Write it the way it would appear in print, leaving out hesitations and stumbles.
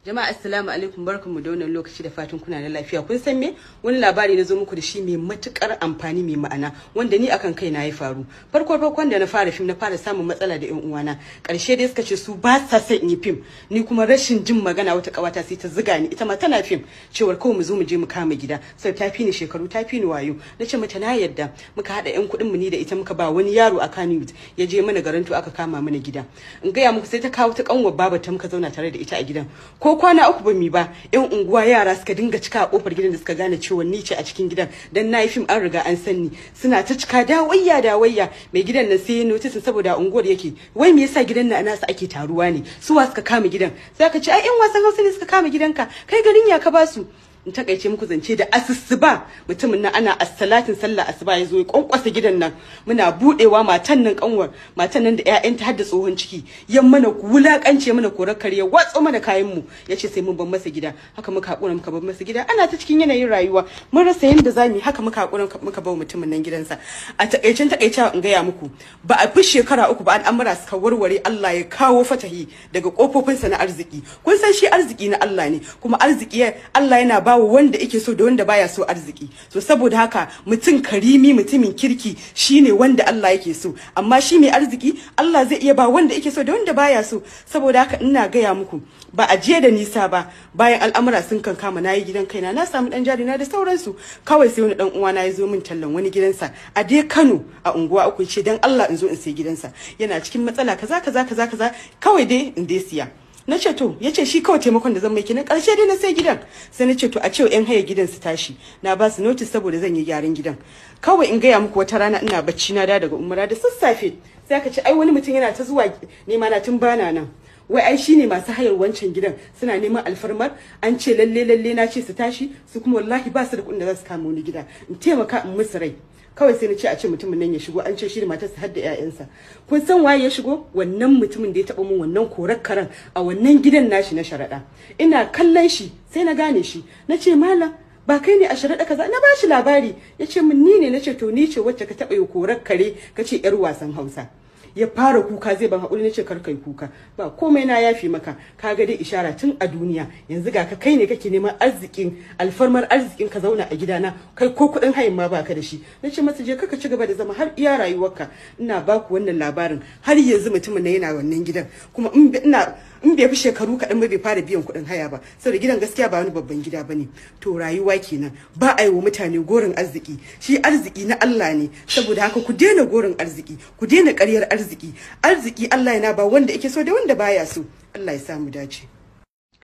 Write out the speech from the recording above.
Jama'a assalamu alaikum, barkanmu da wannan lokaci da fatan kuna da lafiya. Kun san me? Wani labari na zo muku da shi mai matukar amfani mai ma'ana wanda ni akan kai na ya faru. Farko farkon da na fara fim na fara samun matsala da ƴan uwana. Karshe dai suka ce su ba sa son in yi fim. Ni kuma rashin jin magana wata kawata sai ta ziga ni, ita ma tana fim, cewar kawai mu zo mu je mu kama gida. Sai ta fi ni shekaru, ta fi ni wayo. Na ce mata na yadda. Muka haɗa ƴan kuɗin mu ni da ita muka ba wani yaro a Kannywood ya je mana garanto aka kama mana gida. In gaya muku sai ta kawo ta kanwar babata muka zauna tare da ita a gidan. Ko kwana uku ba mi ba, yan unguwa yara suka dinga cika a kofar gidan da suka gane cewa ni ce a cikin gidan, dan nayi fim an riga an san ni, suna ta cika dawayya dawayya. Mai gidan nan sai ya notice saboda unguwar yake, wai me yasa gidan nan nasa ake taruwa ne, su wa suka kama gidan? Sai aka ce ai yan wasan Hausa ne suka kama gidanka, kai garin ya ka basu? In takaice muku zance da asusuba mutumin nan ana assalatin sallah asuba ya zo ya kwankwasa gidan nan, muna budewa matan nan kanwar matan nan da ƴaƴanta har da tsohon ciki, yan mana wulakance mana korar kare, watso mana kayan mu, yace sai mun bar masa gida. Haka muka hakura muka bar masa gida, ana ta cikin yanayin rayuwa mun rasa yanda zamu yi, haka muka hakura muka bar mutumin nan gidansa. A takaicen takaicewa in gaya muku, ba a fi shekara uku ba al'amura suka warware, Allah ya kawo fatahi daga kofofinsa na arziki. Kun san shi arziki na Allah ne, kuma arziki Allah yana ba wanda yake so da wanda baya so arziki. So saboda haka mutum karimi, mutumin kirki shine wanda Allah yake so, amma shi mai arziki Allah zai iya ba wanda yake so da wanda baya so. Saboda haka ina gaya muku, ba a je da nisa ba, bayan al'amura sun kankama nayi gidan kaina, na samu dan jari na da sauransu, kawai sai wani dan uwa na ya zo min tallan wani gidansa a dai Kano a unguwa uku, ce dan Allah in zo in sai gidansa, yana cikin matsala kaza kaza kaza kaza, kawai dai in dai siya. Na ce to, yace shi kawai taimakon da zan mai kenan. Karshe dai na sai gidan. Sai na ce to a ce yan haya gidan su tashi, na ba su notice saboda zan yi gyaran gidan. Kawai in gaya muku, wata rana ina bacci na da daga umara da sassafe, sai aka ce ai wani mutum yana ta zuwa nema na tun bana nan, wai ai shine masu hayar wancan gidan, suna neman alfarmar an ce lalle lalle na ce su tashi, su kuma wallahi ba su da kuɗin da za su kama wani gida, in taimaka in musu rai. Kawai sai na ce a ce mutumin nan ya shigo, an ce shi da matarsa har da ƴaƴansa. Kun san waye ya shigo? Wannan mutumin da ya taɓa min wannan korar karan a wannan gidan nashi na sharaɗa. Ina kallon shi sai na gane shi, na ce malam ba kai ne a sharaɗa kaza? Na bashi labari, ya ce min ni ne. Na ce to ni ce wacce ka taɓa yi korar kare ka ce ƴar wasan Hausa. Ya fara kuka zai ban haƙuri, nace kar kai kuka, ba komai, na yafi maka, ka ga dai ishara tun a duniya, yanzu ga ka kai ne kake neman arzikin alfarmar arzikin ka zauna a gidana, kai ko kuɗin hayin ma baka da shi. Nace masa je kaka ci gaba da zama har iya rayuwarka. Ina baku wannan labarin har yanzu mutumin nan yana wannan gidan, kuma in bai fi shekaru kaɗan ba bai fara biyan kuɗin haya ba, saboda gidan gaskiya ba wani babban gida bane. To rayuwa kenan, ba a yi wa mutane gorin arziki, shi arziki na Allah ne. Saboda haka ku daina gorin arziki, ku daina ƙaryar arziki. Arziki Allah yana ba wanda yake so da wanda baya so. Allah ya samu dace.